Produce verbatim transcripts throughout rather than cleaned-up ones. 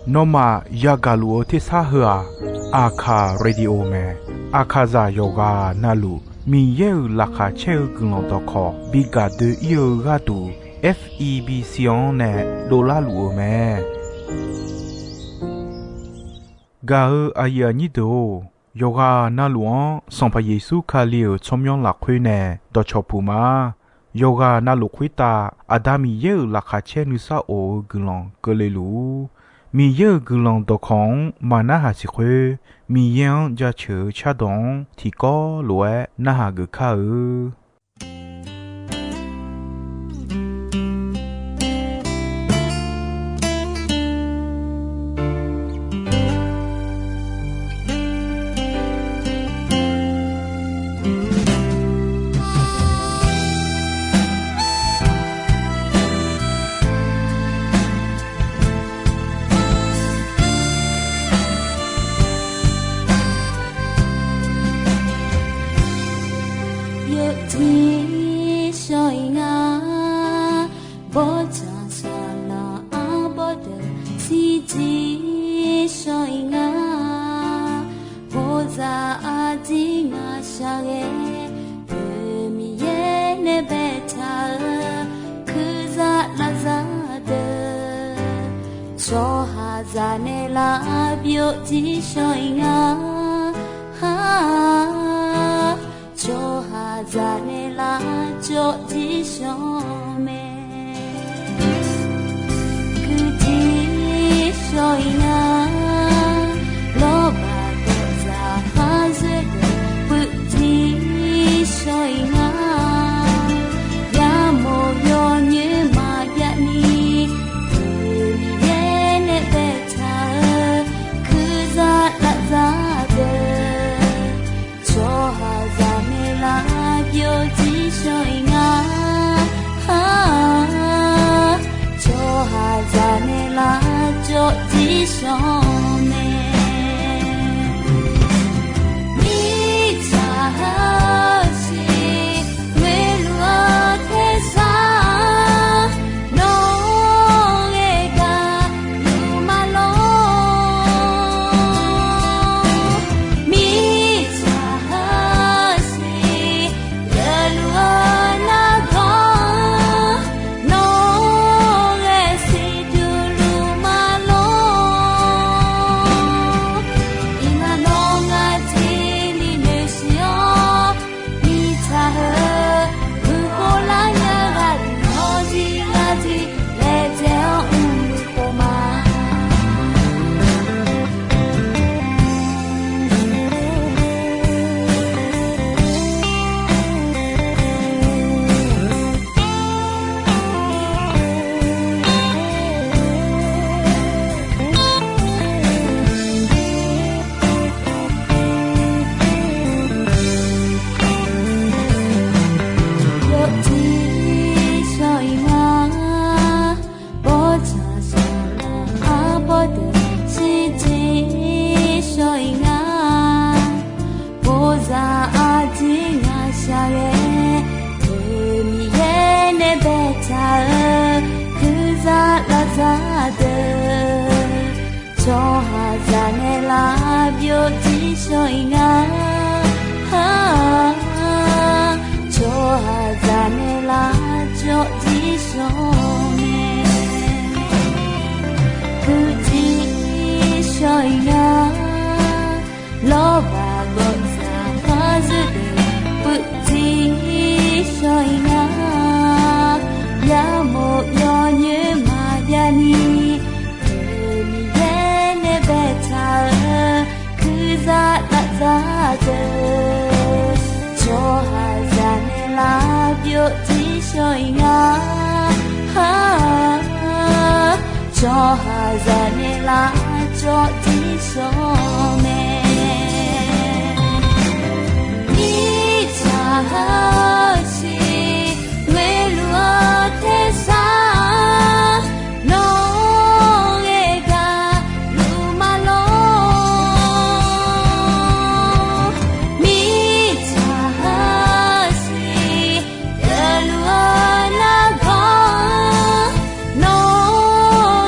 Nawmaf yagaq luf-eu tersar heu-aq, Aqkaq Radio mae. Aqkaqzaq yawqghaq navluf Miqyaer-euq laqkhaq caer-eu guiqlanq dawqkawq bi gaq doe-ir-eu gharduq, F E B C-anr nae dovlar luf-eu mae. Gaq-eu aqyuif aqnyir deuq-or, yawqghaq navluf-anr Sanqpaq Yeqsur Kali-euq tsawrmyanr lafkhoer nae dawqcawq puq ma. Yawqghaq navluf khoertav Aqda Miqyaer-euq laqkhaq caer nuisar of-eu guiqlanq keuvle luf-ur. Miqyaer-euq guiqlanq dawqkawq-anr maqnarhaq siq khoer, Miqyaer-anr jaceuq-eu cardawq-anr tiqkawv lof-aer narhaq geuf kar-eu. Yawjir shawr-ir nga, bawrdzaq saqlaq arbawr deuq shirjir shawr-ir nga. Bawrdzaq arjir ngaq shaqghae, Aqda Miqyaer nae baetaq-eu kurzaq lavzaq deuq, tsawrhaqzaq nae lavbyov jir shawr-ir nga. Tsawrhaqzaq nae lavcawv jir shawr mae. Kuirjir shawr-ir nga, lawrbaq dawqdzaq khar zoer deuq puivjir shawr-ir nga. Yamawr yawnyoer maqjav ni, Aqda Miqyaer nae baetaq-eu kurzaq lavzaq deuq, tsawrhaqzaq nae lavbyov jir shawr-ir nga. Tsawrhaqzaq nae lavcawv jir shawr mae. Mirtsaq heusiq ngoeqluf-eu tersar, nawr ghae gaq luf ma lor. Mirtsaq heusiq geufluf-eu nargawr, nawr ghae siqduq luf ma lor. Iqnan nawr ngar tiqli noeqsiq-awr, mirtsaq heu guiqkhov lar nya ghaq deuq nawr jir ngar jir laejae-awr mr-eu khof ma. Yawjir shawr-ir nga, bawrdzaq saqlaq arbawr deuq shirjir shawr-ir nga. Bawrdzaq arjir ngaq shaqghae, Aqda Miqyaer nae baetaq-eu kurzaq lavzaq deuq, tsawrhaqzaq nae lavbyov jir shawr-ir nga. Tsawrhaqzaq nae lavcawv jir shawr mae. Puivjir shawr-ir nga, lawrbaq gawqdzaq khar zoer deuq puivjir shawr-ir nga. Yamawr yawnyoer maqjav ni, Aqda Miqyaer nae baetaq-eu kurzaq lavzaq deuq, tsawrhaqzaq nae lavbyov jir shawr-ir nga. Tsawrhaqzaq nae lavcawv jir shawr mae. Mirtsaq heusiq ngoeqluf-eu tersar, nawr ghae gaq luf ma lor. Mirtsaq heusiq geufluf-eu nargawr, nawr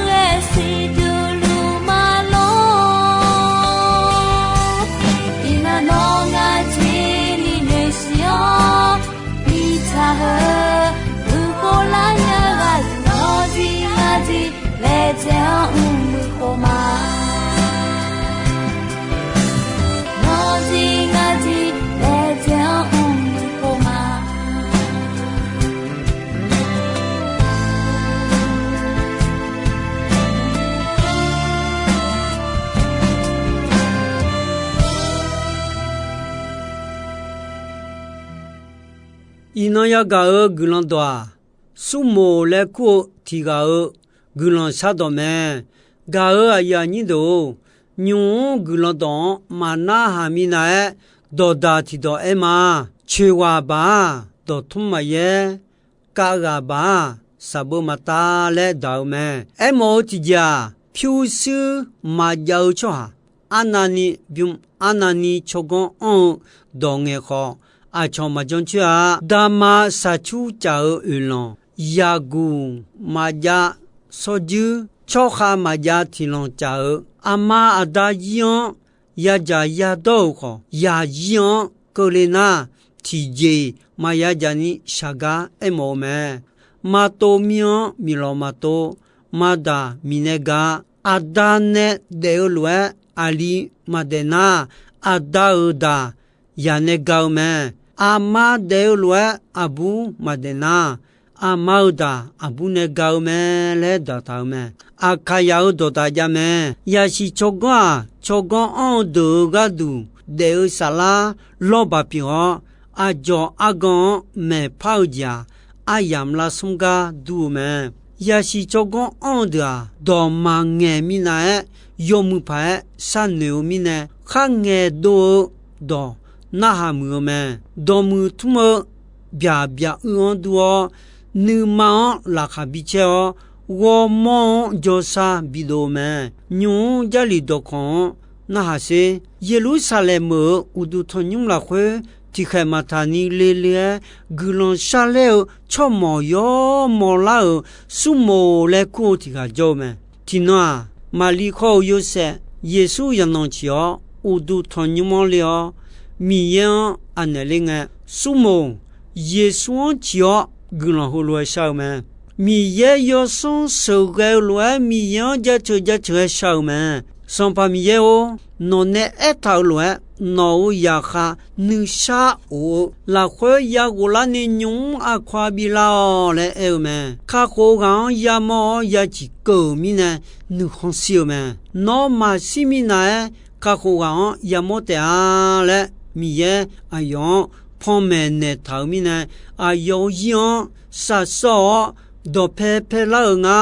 Nan yagaq-euq guiqlanq dawq-aq, Surmoq laer kur-eu tiq ghaq-euq guiqlanq shardawq mae. Gaq-euq aqyuif aqnyir deuq-or, nymq-mr guiqlanq dawq-anr maqnarhaq minav-aer, dawqdaq tiqdawq aer ma. Coeqghaq baq-aq, dawqtmr maqyaer, kavghaq baq-aq, saqbeuv maqtav laer daq-eu mae. Aermawf-eu tiqjeq-aq, pyurshuir maqjav-eu tsawrhaq arnavni bym, arnavni tsawrganr anr-eu dawq ngaeq khawf, aqcawq maqjan coer-a. Dama saqcur caf-euq oeqlanq, yaqguq maqjav, shawrjuir tsawrkhav maqjav tiqlanq caf-euq, aqma aqda zir-anr yadzaq yadawr-euq khawf, yaqzir-anr keuvle nar, tiqjeq-iq maqya dzaq ni shaq gar aermawf-eu mae. Maqtov mir-anr miqlawq maqtov, maqdaq miqnae ga. Aqda nae daef-eu lof-aer aqli maqdaef nar, aqda-euq daq yaq nae ga-eu mae. Aqma daef-eu lof-aer aqbur maqdaef nar, aqma-euq daq aqbur nae ga-eu mae laer daqtaq-euq mae. Aqkaqyaq-euq dawqdaq jav mae. Yaqsiq tsawrganr-aq, tsawrganr anr-eu deuq-euq gharduq daef-eu saflar lawrbaq pyeuf-awr, aqdzawq argan-anr maeqpar-eu jeq-aq, aryamq lavsmr gar dur-eu mae. Yaqsiq tsawrganr anr-eu deuq-aq, dawq maqngaeq minav-aer, yawmuiq paq-aer sharnoeq-eu mirnae, kharngaeq dov-eu dawq narhaq muiq-eu mae. Dawqmuiq tmr-eu byaq byaq uir-anr dur-awr, nuima-anr laqkhaq bicaer-awr, ghawrmawr-anr jawrsar bidov-eu mae. Nymq-mr Jarlif dawqkawq-anr narhaq sher. Yeqlursaqlaeq meuq-euq uqduq tanqnymr lafkhoer tiqkhaeq maqtaq ni le le-aer guiqlanq sharlaer-eu tsawrmawq yawmawr lar-euq Surmoq laer kur-eu tiq ghaq jawr-eu mae. Tiqnan-aq, Maqli khawr-eu Yorsaev, Yeqsur yaqnan ciq-awr uqduq tanqnymr-anr le-awr, Miqyaer-anr aqnaeq ler ngae, Surmoq, Yeqsur-anr ciq-awr guiqlanq heulof-aer shar-eu mae. Miqyaer yawsanr sheuqghae-eu lof-aer Miqyaer-anr jaceuq jaceuq-aer shar-eu mae. Sanqpaq Miqyaer-or, nawq nae aertaq-euq lof-aer, nawq-euq zaqkhav nuisar of-eu lafkhoer ya ghoflar ni nymq-mr aqkawq-a bilar-awq laer aer-eu mae. Kakhof-eu ghaq-anr yamawr-awr ya ciq keuv-euq mirnae, nuikhanr shir-eu mae. Nawr maqshir minav-aer kakhof ghaq-anr yamawr taef-a laer, Miqyaer aqyawf-anr panmaeq naeqtaq-euq mirnae, aqyawf-euq zir-anr shafsawr-awr, dawqpae paelar-euq nga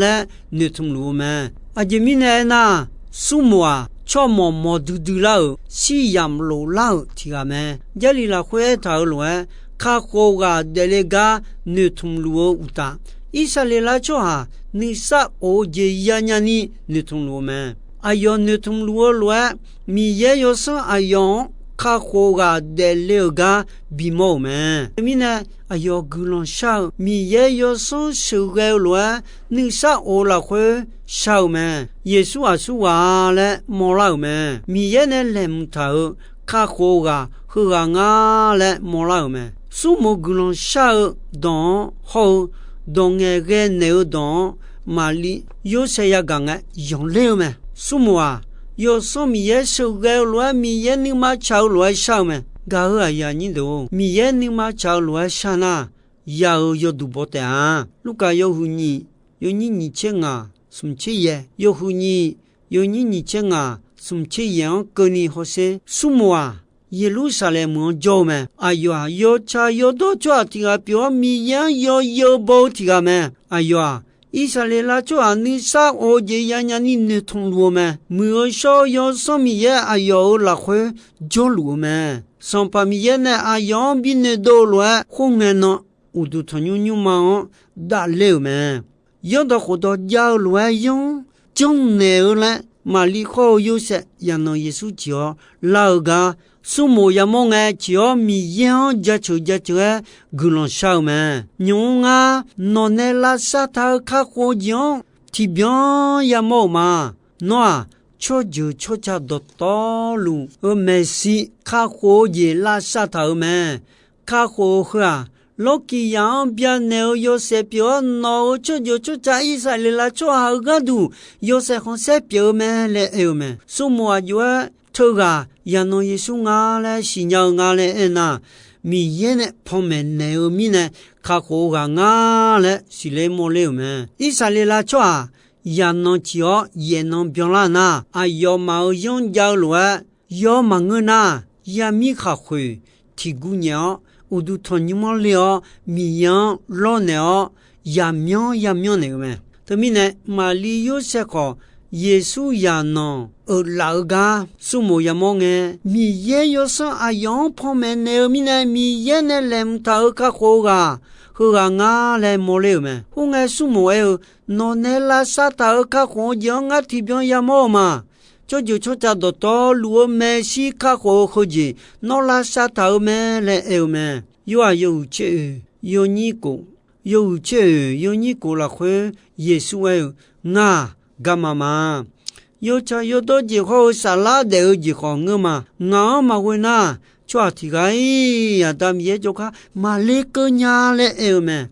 laer noeqtmq luf-eu mae. Aqjeq mirnae aernar, Surmoq-aq, tsawrmawq mawq duidui lar-euq, shir yamq lof lar-euq tiq ghaq mae. Jarlif lafkhoer aertaq-euq lof-aer, kakhof ghaq daefle gar noeqtmq luf-eu uqtaf, Irsaqleqlav tsawrhaq nuisar of-eu jeq yanya ni noeqtmq luf-eu mae. Aqyawf noeqtmq luf-eu lof-aer, Miqyaer yawsanr aqyawf-anr kakhof ghaq daefle-euq gar bimawr-euq mae. Teumirnae, aqyawf guiqlanq shar-eu Miqyaer yawsanr sheuqghae-eu lof-aer, nuisar of-eu lafkhoer shar-eu mae. Yeqsur aqsurghaq-a laer mawrlar-euq mae. Miqyaer nae laeqhmq taq-euq kakhof ghaq heughaq nga laer mawrlar-euq mae. Surmoq guiqlanq shar-eu dawq-anr hawr-eu, dawq ngaeqghae naeq-eu dawq-anr Maqli, Yorsaev yagaq ngae yanqler-eu mae. Surmoq-aq, Yawsanr Miqyaer sheuqghae-eu lof-aer, Miqyaer nuima tsaq-eu lof-aer shar-eu mae. Gaq-euq aqyuif aqnyir deuq-or, Miqyaer nuima tsaq-eu lof-aer shar nar, ya-euq yawduq baw taef-a. Lurkaf yawhuiq nyiq, yawnyir nyiq tser ngaq, smq tser yaeq, yawhuiq nyiq, yawnyir nyiq tser ngaq, smq tser yaeq-anr keuvni hawsher. Surmoq-aq, Yeqlursaqlaeq meuq-anr jawr-eu mae. Aqyawf-aq, yawtsaq yawdawr tsawrhaq tiq ghaq pyeuf-awr, Miqyaer-anr yawzeu baw-eu tiq ghaq mae. Aqyawf-aq, Irsaqleqlav tsawrhaq nuisar of-eu jeq yanya ni noeqtmq luf-eu mae. Muiq-eu shawr-eu Yawsanr Miqyaer aqyawf-euq lafkhoer jawrluf-eu mae. Sanqpaq Miqyaer nae aqyawf-anr binoeqdov-eu lof-aer khoerngae nan uqduq tanqnymr nymrma-anr dafler-euq mae. Zanrdawq khofdawq jav-eu lof-aer zanr janrnaeq-eu laer, Maqli khawr-eu Yorsaev yaqnan Yeqsur ciq-awr lar-eu gar, Surmoq yamawr ngae ciq-awr Miqyaer-anr jaceuq jaceuq-aer guiqlanq shar-eu mae. Nymq-mr ngar, nawq nae lavsav taq-eu kakhof-eu jeq-anr tiqbyan yamawr-euq ma. Nawr-aq, tsawrjeuq tsawrca dawqtawvluf-eu maeqshi kakhof-eu jeq lavsav taq-euq mae. Kakhof-eu heu-aq, Lawrkiqzaq-anr byanaeq-eu yawshaef pyeuf-awr, nawq-euq tsawrjeuq tsawrca Irsaqleqlav tsawrhaq-euq gharduq yawshaef khanqsaer pyeuf-eu mae laer aer-eu mae. Surmoq aqjox-aer teughaq yaqnan Yeqsur nga laer siqnya-eu nga laer aernar, Miqyaer nae panmaeq naeq-eu mirnae kakhof-eu ghaq nga laer siqler mawrler-euq mae. Irsaqleqlav tsawrhaq yaqnan ciq-awr yaefnan byanlar nar, aqyawfmaf-euq yanrjav-eu lof-aer yawr maqngeur nar, yamir khaqkhoeq tiqguv nyaef-awr uqduq tanqnymr-anr le-awr, Miqyaer-anr lawrnaeq-awr, yamyanr yamyanr naeq-euq mae. Teumirnae, Maqlir Yorsaev khawf, Yeqsur zaqnanq euflaf-eu gar smrmof yamawr ngae, Miqyaer Yawsanr aqyawf-anr panmaeq naeq-eu mirnae, Miqyaer nae laeqhmq taq-euq kakhof-eu ghaq heughaq ngar laer mawrler-euq mae. Khoerngae, smrmof aer-eu, Nawq nae lavsav taq-euq kakhof-eu jeq-anr ngar tiqbyan yamawr-eu ma. Tsawrjeuq tsawrca dawqtawvluf-eu maeqshi kakhof-eu heujeq, nawr lavsav taq-eu mae laer aer-eu mae. Yorhaq yawhuiq tser oeq yawnyir khof, yawhuiq tser oeq yawnyir khof lafkhoer Yeqsur aer-eu, Ngaq-aq, garma ma. Yawtsaq yawdawr jeq hawr-eu saflar daef-eu jeq khawf ngeur ma. Ngaq-anr maqghoe nar, tsawrhaq tiq ghaq-iq Aqda Miqyaer jawrgar maqler keuv nya laer aer-eu mae.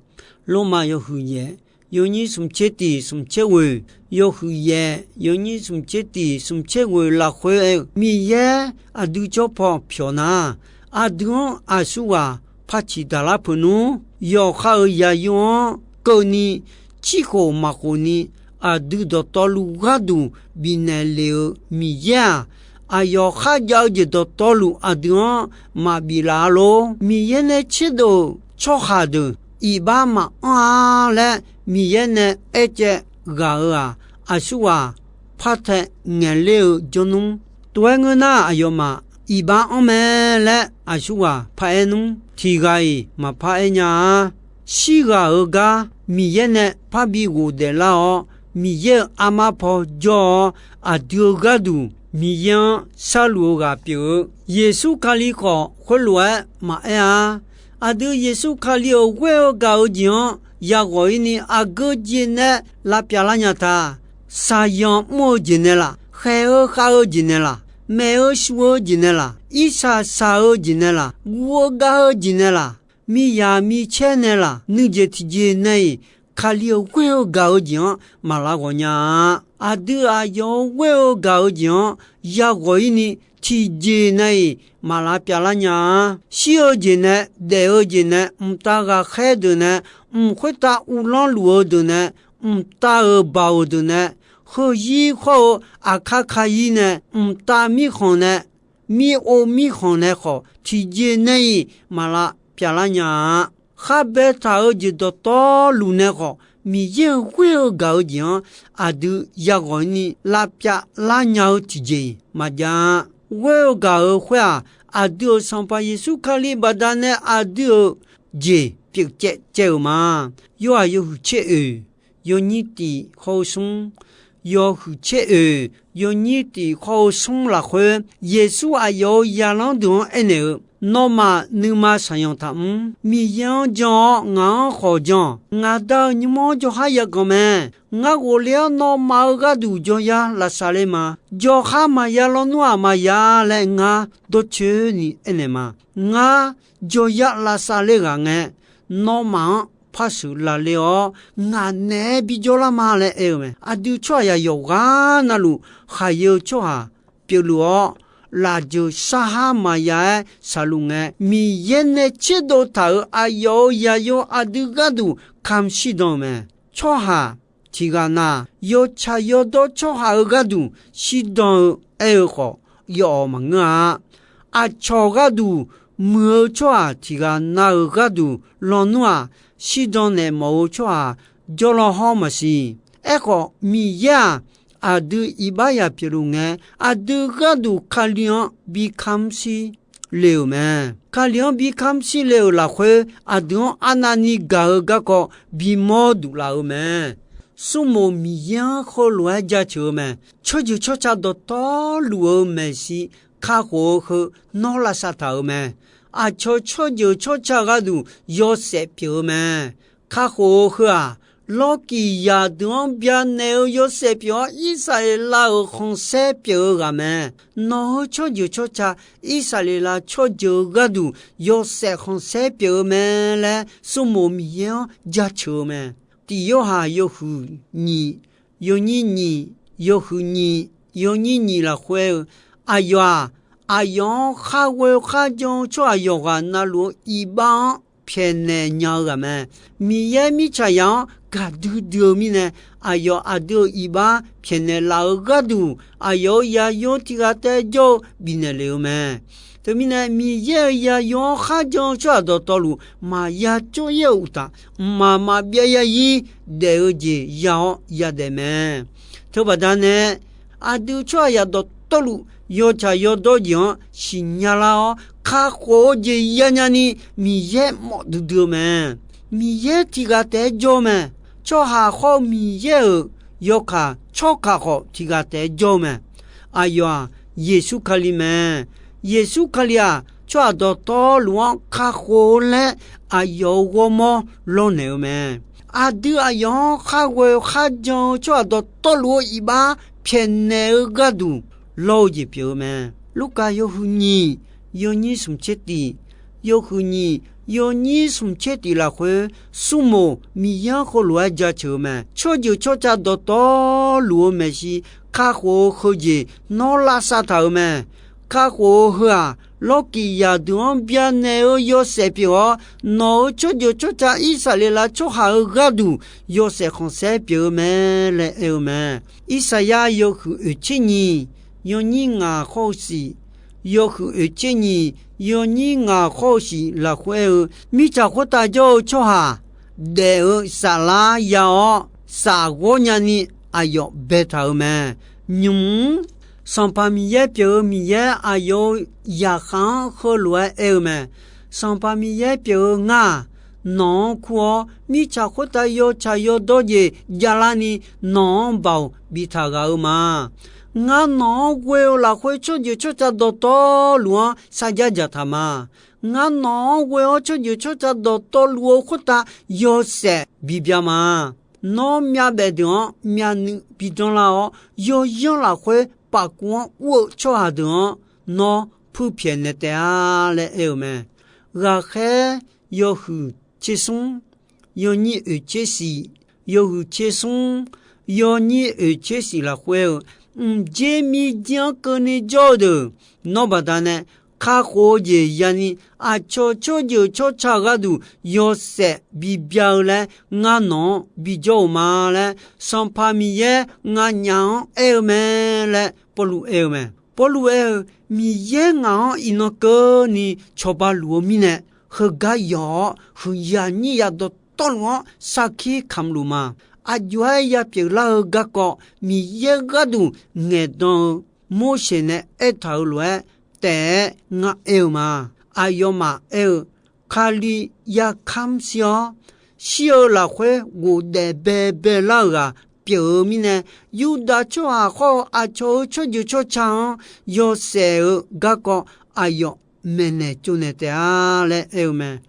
Lormav yawhuiq yaef yawnyir smq tser tiq smq tser ghoeq, yawhuiq yaef yawnyir smq tser tiq smq tser ghoeq lafkhoer aer-eu, Miqyaer aqdui jawr paw pyawq nar, aqdui-anr aqsurghaq par ciqdaq lar peuq nmr. Yawqha-euq yaqyo-anr keuvni, cirkhof maqkhof ni, aqdui dawqtawvluf gharduq bifnaeq lef-eu Miqyaer-aq, aqyawf kharjav-eu jeq dawqtawvluf aqdui-anr maqbif laf-a lor. Miqyaer nae tserdov-euq tsawrhaq deuq iqbax maqanr-a laer, Miqyaer nae aercaev ghaq-euq-aq, aqsurghaq par tae ngaeqler-eu jawr nmr. Tov-aer ngeur nar, aqyawfmaf iqbax anr mae laer aqsurghaq paraer nmr. Tiq ghaq-iq maqpar aer nya-a. Shirghaq-euq gar Miqyaer nae parbi ghofdaef lar-awr, Miqyaer-euq armar paw jawr-awr, aqdui-euq gharduq Miqyaer-anr sharluf-eu ghaq pyeuf-eu, Yeqsur Kali khawf khoerlof-aer maqaer-a. Aqdui Yeqsur Kali-euq ghoer-eu gaq-eu jeq-anr yaghawq-ir ni, aqgeu jeq nae lavpyaf lar nya ta. Shaqzanq mr-eu jeq nae laf, khaeq-eu khav-eu jeq nae laf, maeq-eu shuf-eu jeq nae laf, irsaq saq-eu jeq nae laf, guv-eu gav-eu jeq nae laf, miqyaq micaer nae laf, nuijeq tiqjeq nae-iq, Kali-euq ghoer-eu gaq-eu jeq-anr maq lav ghawq nya-a. Aqdui aqyawf-euq ghoer-eu gaq-eu jeq-anr yaghawq-ir ni, tiqjeq nae-iq maq lav pyav lar nya-a. Shir-eu jeq nae, daef-eu jeq nae, mqtav ghaqkhaer deuq nae, mq khoertav uvlanr luf-eu deuq nae, mqtav-euq baoq deuq nae, heuzir khawr-eu aqkar kayir nae, mqtav mirkhanq nae, mir-or mirkhanq nae khawf, tiqjeq nae-iq maq lav pyav lar nya-a. Khar baetaq-eu jeq dawqtawvluf nae khawf, Miqyaer-euq ghoer-eu gaq-eu jeq-anr aqdui yaghawq-ir ni lav pyav lar nya-eu tiqjeq-iq maqjav-a. Ghoer-eu gaq-euq khoer-aq, aqdui-euq Sanqpaq Yeqsur Kali baqdanae aqdui-euq jeq pyeuf caev caev-euq ma. Yorhaq yawhuiq caer oeq yawnyir tiq khawr-eu smr, yawhuiq caer oeq yawnyir tiq khawr-eu smr lafkhoer, Yeqsur aqyawf-euq zaqlanr deuq-anr aernaeq-eu, Nawmaf nuima saqyanq taqmr. Miqyaer-anr jan-awr ngaq-anr khawf jan-awq. Ngaq Da-euq nymr-anr jawrkhar yaganq mae. Ngar ghofle-awr nawmaf-euq gharduq jawryar lavsav ler ma. Jawrkhar maqya lawnmr-aq maqya laer ngar dawrcoeni aernaeq ma. Ngar jawryar lavsav ler ghaq ngae, nawmaf-anr par sheuq lavler-awr ngaq naeq-aer bijawr lar ma laer aer-eu mae. Aqdui tsawrhaqzaq yawqghaq navluf khaqyae-eu tsawrhaq pyeufluf-awr, lafjeuq sarhar maqya-aer shaqluf ngae, Miqyaer nae tserdov taq-euq aqyawf-euq zaqyo aqdui gharduq kamq shirdan-euq mae. Tsawrhaq tiq ghaq na, yawtsaq yawdawr tsawrhaq-euq gharduq shirdan-eu aer-eu khawf, yawf-awq maqngeur-a. Aqcawq gharduq muiq-eu tsawrhaq tiq ghaq na-euq gharduq lawnmr-aq, shirdan naeq mawf-eu tsawrhaq jawrlaw hawr maqsiq. Aerkhawf, Miqyaer-aq, aqdui iqbax zaq pyeufluf ngae, aqdui gharduq Kali-anr bi kamq shir le-euq mae. Kali-anr bi kamq shir le-euq lafkhoer, aqdui-anr arnavni gaq-eu garkawv bimawr duq laf-eu mae. Smrmof Miqyaer-anr heulof-aer jaceuq-eu mae. Tsawrjeuq tsawrca dawqtawvluf-eu maeqshi kakhof-eu heu nawr lavsav taq-euq mae. Aqcawq tsawrjeuq tsawrca gharduq yawshaef pyeuf-eu mae. Kakhof-eu heu-aq, lawrkiq zaqdeuq-anr byanaeq-eu yawshaef pyeuf-awr, Irsaqleqlav-euq khanqsaer pyeuf-eu ghaq mae. Nawq-euq tsawrjeuq tsawrca, Irsaqleqlav tsawrjeuq-eu gharduq yawshaef khanqsaer pyeuf-eu mae laer, Smrmof Miqyaer-anr jaceuq-eu mae. Tiq Yorhaq yawhuiq nyiq, yawnyir nyiq, yawhuiq nyiq, yawnyir nyiq lafkhoer-eu, aqyawf-aq, aqyawf-anr khar ghoe kharjan-eu tsawrhaq yawqghaq navluf-eu iqbax-anr pyaeqnaeq nya-eu ghaq mae. Miqyaer mirtsaqzaq-anr gaqdui dui-eu mirnae, aqyawf aqdui-euq iqbax pyaeqnaeq laf-eu gharduq, aqyawf-euq yayur tiq ghaq taef jawr-eu bifnaeq lef-eu mae. Teumirnae, Miqyaer-euq yayur-anr kharjan-eu tsawrhaq dawqtawvluf maqya cawv-ir-euq uqtaf, mqmaq maqbyav ya-ir daef-eu jeq ya-awr yadaef mae. Teubaqda nae, aqdui tsawrhaqzaq dawqtawvluf yawtsaq yawdawr jeq-anr siqnya lar-awr, kakhof-eu jeq yanya ni Miqyaer mawf duidui-eu mae. Miqyaer tiq ghaq taef-aer jawr-eu mae. Tsawrhaq khawr-eu Miqyaer-euq yawkaq tsawrkaq khawf tiq ghaq taef-aer jawr-eu mae. Aqyawf-aq, Yeqsur Kali mae. Yeqsur Kali-aq, tsawrhaq dawqtawvluf-anr kakhof-eu laer aqyawf-euq ghawrmawr lawrnaeq-eu mae. Aqdui aqyawf-anr khar ghoe-eu kharjan-eu tsawrhaq dawqtawvluf-eu iqbax pyaeqnaeq-eu gharduq lawr-eu jeq pyeuf-eu mae. Lurkaf yawhuiq nyiq, yawnyir smq tser tif, yawhuiq nyiq, yawnyir smq tser tif lafkhoer, smrmoq Miqyaer-anr heulof-aer jaceuq-eu mae. Tsawrjeuq tsawrca dawqtawvluf-eu maeqshi kakhof-eu heujeq nawr lavsav taq-euq mae. Kakhof-eu heu-aq, lawrkiq yaqdeuq-anr byanaeq-eu yawshaef pyeuf-awr, nawq-euq tsawrjeuq tsawrca Irsaqleqlav tsawrhaq-euq gharduq yawshaef khanqsaer pyeuf-eu mae laer aer-eu mae. Irsaqyar yawhuiq oeq tser nyiq, yawnyir ngaq khawr-eu siq, yawhuiq oeq tser nyiq, yawnyir ngaq khawr-eu siq lafkhoer aer-eu, mirtsaq khoertav jawr-eu tsawrhaq daef-eu saflar ya-awr, saf ghawrnya ni aqyawf baetaq-euq mae. Nymq-mr, Sanqpaq Miqyaer pyeuf-eu Miqyaer aqyawf-euq zaqkhav-anr heulof-aer aer-eu mae. Sanqpaq Miqyaer pyeuf-eu ngar-aq, nawq-anr kur-awr, mirtsaq khoertav yawtsaq yawdawr jeq javlar ni nawq-anr baoq biftaq ghaq-eu ma. Ngar nawq-anr ghoe-eu lafkhoer tsawrjeuq tsawrca dawqtawvluf-anr sarjax dzaqtaq ma. Ngar nawq-anr ghoe-awr tsawrjeuq tsawrca dawqtawvluf-eu khoertav yawshaef bibya ma. Nawr myavbaef deuq-anr myavnuiv bidanr lar-awr, yawzanr lafkhoer pafkuv-anr ur-eu tsawrhaq deuq-anr nawr puirpyaeq naeq taef-a laer aer-eu mae. Ghaqkhaer yawhuiq tser smr, yawnyir oeq tser siq, yawhuiq tser smr, yawnyir oeq tser siq lafkhoer-eu, mqjer mirjir-anr keuvni jawr-eu deuq, nawr baqdanae kakhof-eu jeq yani, aqcawq tsawrjeuq tsawrca gharduq yawshaef bibya-eu laer ngar nawq-anr bijawr-euq ma laer, Sanqpaq Miqyaer nganyaf-anr aer-eu mae laer Pawrluv aer-eu mae. Pawrluv aer-eu, Miqyaer ngaq-anr iqnan keuvni cawba luf-eu mirnae, heugar yawq-awr huiqyaq nyirya dawqtawvluf-anr sarkir kamq luf ma. Aqjox-aer yapyeuf lar-eu garkawv Miqyaer gharduq ngaeqdan-eu Morseq nae aertaq-euq lof-aer taef-aer ngar aer-eu ma. Aqyawfmaf aer-eu, Kali yarkamr shir-awr, shir-eu lafkhoer ghofdaef baebae lar-euq ghaq pyeuf-eu mirnae, Yurdav tsawrhaq khawr-eu aqcawq-euq tsawrjeuq tsawrca-anr yawshaef-eu garkawv aqyawf maeqnaeq tsovnaeq taef-a laer aer-eu mae.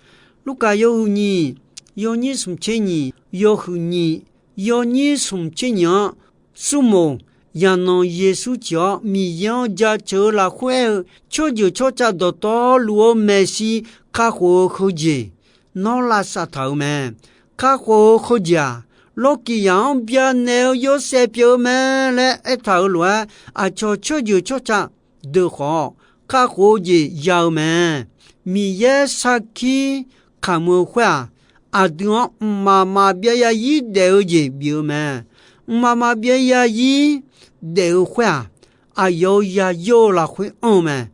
Lurkaf yawhuiq nyiq, yawnyir smq tser nyiq, yawhuiq nyiq, yawnyir smq tser nyiq-anr, smrmoq, yaqnanq Yeqsur ciq-awr Miqyaer-anr jaceuq-eu lafkhoer aer-eu, tsawrjeuq tsawrca dawqtawvluf-eu maeqshi kakhof-eu heujeq nawr lavsav taq-euq mae. Kakhof-eu heujeq-aq, lawrkiq yaq-anr byanaeq-eu yawshaef pyeuf-eu mae laer aertaq-euq lof-aer, aqcawq tsawrjeuq tsawrca deuq khawf kakhof-eu jeq ya-eu mae. Miqyaer sarkir kamq-eu khoer-aq, aqdui-anr mqmaq maqbyav ya-ir daef-eu jeq bif-eu mae. Mqmaq maqbyav ya-ir daef-eu khoer-aq, aqyawf-euq yayur-eu lafkhoer anr-eu mae.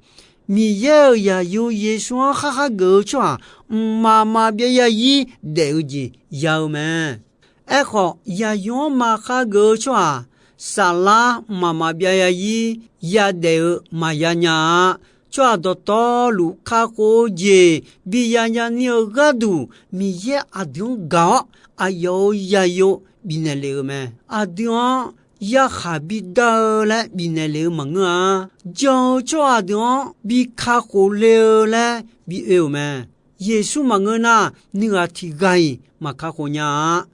Miqyaer-euq yaqyur Yeqsur-anr khar khar geuf-eu tsawrhaq mqmaq maqbyav ya-ir daef-eu jeq ya-eu mae. Aerkhawf, yaqyur-anr maqkhar geuf-eu tsawrhaq, saflar mqmaq maqbyav ya-ir yadaef-eu maqya nya-a. Tsawrhaq dawqtawvluf kakhof-eu jeq bi yanya ni-eu gharduq, Miqyaer aqdui-anr gaq-awr aqyawf-euq yayur bifnaeq lef-eu mae. Aqdui-anr yarkhaq bidar-eu laer bifnaeq lef-eu maqngeur-a. Jan-eu tsawrhaq deuq-anr bi kakhof le-eu laer bi oe-euq mae. Yeqsur maqngeur nar, nuighaq tiq ghaq-iq maq kakhof nya-a.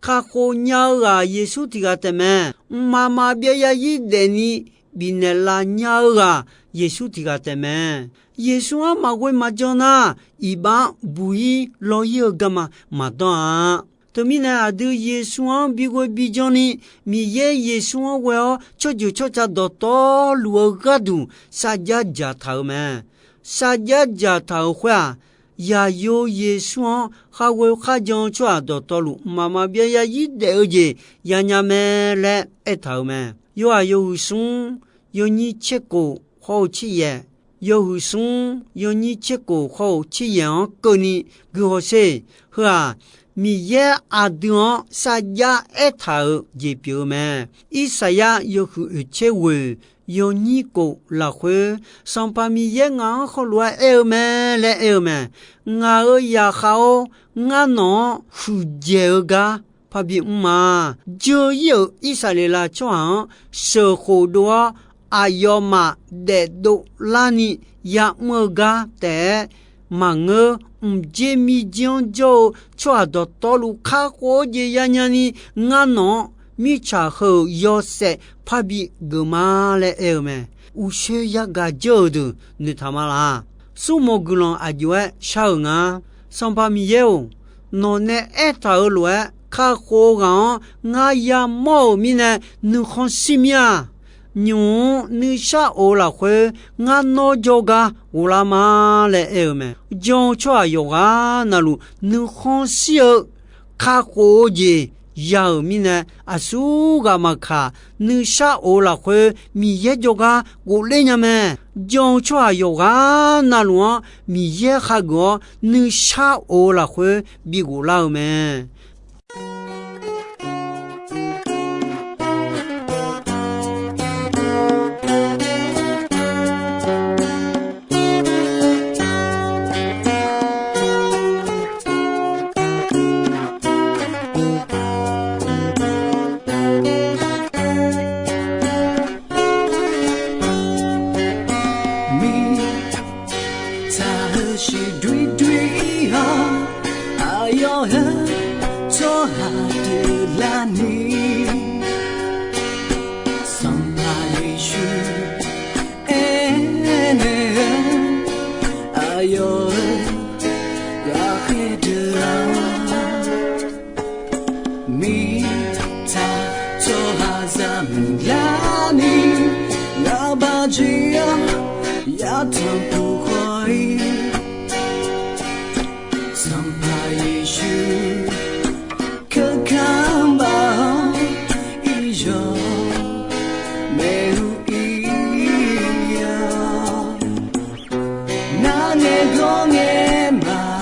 Kakhof nya-eu ghaq Yeqsur tiq ghaq taef mae. Mqmaq maqbyav ya-ir daefni bifnaeq laf nya-eu ghaq Yeqsur tiq ghaq taef mae. Yeqsur-anr maqghoe maqjan nar, iqbax-anr buq-ir lawr-ir-eu garma maqdanr-a. Teumirnae, aqdui Yeqsur-anr bighoe bijan ni, Miqyaer Yeqsur-anr ghoe-awr tsawrjeuq tsawrca dawqtawvluf-eu gharduq sarjax dzaqtaq-euq mae. Sarjax dzaqtaq-euq khoer-aq, Zaqyo Yeqsur-anr kharghoe kharjan-eu tsawrhaq dawqtawvluf mqmaq maqbyav zarzir daef-eu jeq yanya mae laer aertaq-euq mae. Yawhaq yawhuiq smr yawnyir tserkof khawr-eu tseryaef, yawhuiq smr yawnyir tserkof khawr-eu tseryaef-anr keuvni guihaw sher. Heu-aq, Miqyaer aqdui-anr sarjax aertaq-euq jeq pyeuf-eu mae. Irsaqyar yawhuiq oeq tser ghoeq yawnyir kof lafkhoer, Sanqpaq Miqyaer ngaq-anr heulof-aer aer-eu mae laer aer-eu mae. Ngaq-euq zaqkhav-or, ngar nawq-anr huiqdzaeq-eu gar parbi mr ma. Dzeur-ir-euq Irsaqleqlav tsawrhaq-anr sheuqkhof dov-awr, aqyawfmaf daefdov larni ya'mr-eu gar taef-aer maqngeur. Mqdzer mirdzer-anr jawr-eu tsawrhaq dawqtawvluf kakhof-eu jeq yanya ni, ngar nawq-anr mirtsaq heu-euq yawshaef parbi geuf ma laer aer-eu mae. Uqshoe yagaq dzeur-euq deuq noeqtaq ma laq. Smrmawq guiqlanq aqjox-aer shar-euq nga. Sanqpaq Miqyaer-or, nawq nae aertaq-euq lof-aer kakhof-eu ghaq-anr ngar yamawr-euq mirnae nuikhanr shir mir-a. Nymq-mr nuishar of-eu lafkhoer ngar nawr jawrgar ghoflar ma laer aer-eu mae. Jan-eu tsawrhaq yawqghaq navluf nuikhanr shir-eu kakhof-eu jeq ya-euq mirnae, aqsurghaq maqkaq, nuishar of-eu lafkhoer Miqyaer jawrgar ghofler nya mae. Jan-eu tsawrhaq yawqghaq navluf-anr Miqyaer hageuf-awr, nuishar of-eu lafkhoer bi ghoflar-eu mae. Mirtsaq heusiq doer doer-awr, aqyawf heu tsawrhaq deuq larni, Sanqpaq Yeqsur aernaeq-eu, aqyawf-euq ghaqkhaer deuq-anr, mirtsaq tsawrhaqzaq muiqlarni, ngaqbaq jeq-awr yatanq puq khawf-ir, Sanqpaq Yeqsur keuka baq-awr, iryawq maeq-eu ir-awr, nar ngae gawr ngae maqaer,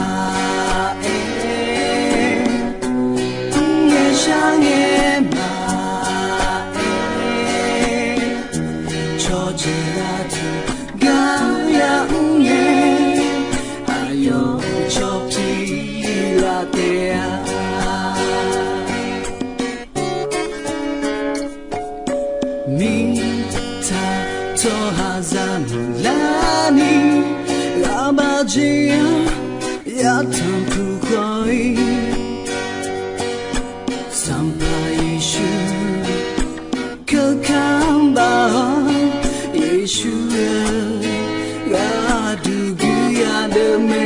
mr ngae shar ngae maqaer, cawqjeq aqduq gar yamr ngae, aqyawf cawq pir laf taef-a. Mirtsaq tsawrhaqzaq muiqlarni, ghaqbaq jeq-anr yatanq puq khawf-ir, Sanqpaq Yeqsur keuka baq-awr, Yeqsur-eu gharduq guiqya deuq mae.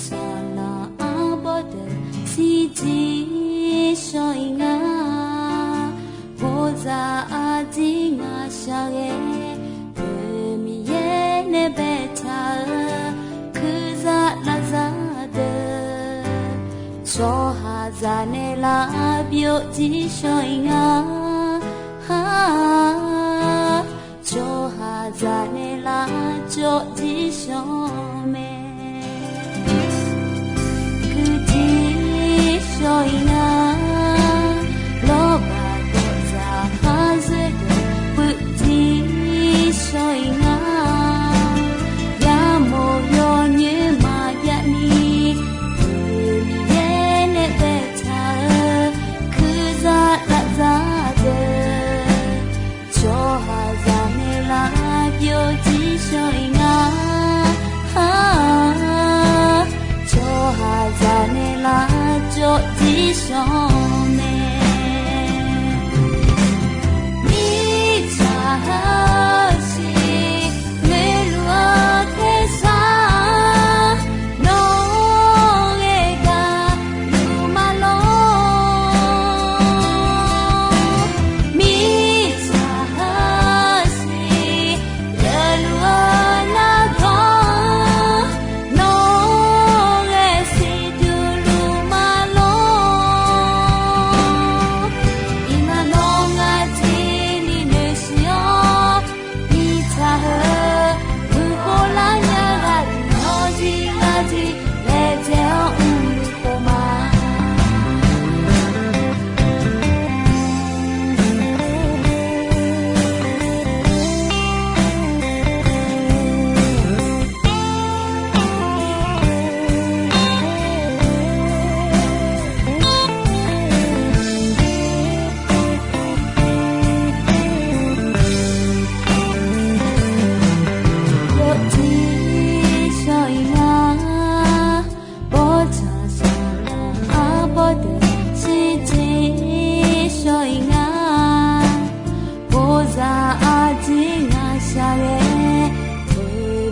Saqlaq arbawr deuq shirjir shawr-ir nga. Bawzaq aqdir ngaq shaqghae, Miqyaer nae baetaq-eu kuirzaq lafzaq deuq, tsawrhaqzaq nae lavbyov jir shawr-ir nga. Tsawrhaqzaq nae lavcawv jir shawr mae. Kuirjir shawr-ir nga. Lawrbaq bawzaq khar zoer deuq puifjir shawr-ir nga. Yamawr yawnyoer maqjav ni, Miqyaer nae baetaq-eu kuirzaq lafzaq deuq, tsawrhaqzaq nae lavbyov jir shawr-ir nga. Tsawrhaqzaq nae lavcawv jir shawr mae. Mirtsaq heusiq ngoeqluf-eu tersar, nawr ghae gaq luf ma lor. Mirtsaq heusiq yaeqluf-eu nargawr, nawr ghae siqduq luf ma lor. Iqmalavnav tiqni noeqshiq-awr, mirtsaq heu guiqkhov lar nya ghaq nawr jir lar jir laejae-awr mrluf khof ma. Yawjir shawr-ir nga. Bawrtsanq saqlaq arbawr deuq shirjir shawr-ir nga. Bawzaq aqdir ngaq shaqghae,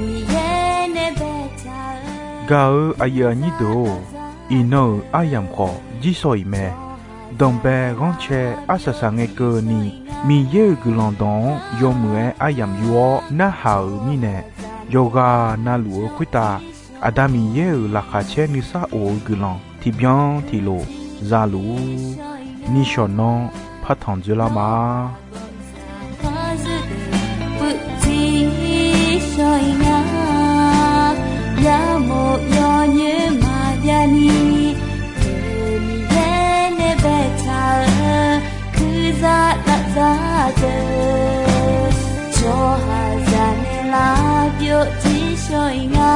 Miqyaer nae baetaq-eu. Gaq-euq aqyuif aqnyir deuq-or, iqnan-euq aryamq khawf jir shawr-ir mae. Danqbae ghanrcae arsaq saq ngae keuvni, Miqyaer-euq guiqlanq dawq-anr yawmuiq-aer aryamq yur-awr narhaq-euq mirnae, yawqghaq na luf-eu khoertav Aqda Miqyaer-euq laqkhaq caer nuisar of-eu guiqlanq tiqbyan tiqlof za luf-ur. Nishawq nanr partanq dzoerlar ma. Yamawr yawnyoer maqjav ni, Miqyaer nae baetaq-eu kuirzaq lafzaq deuq, tsawrhaqzaq nae lavbyov jir shawr-ir nga.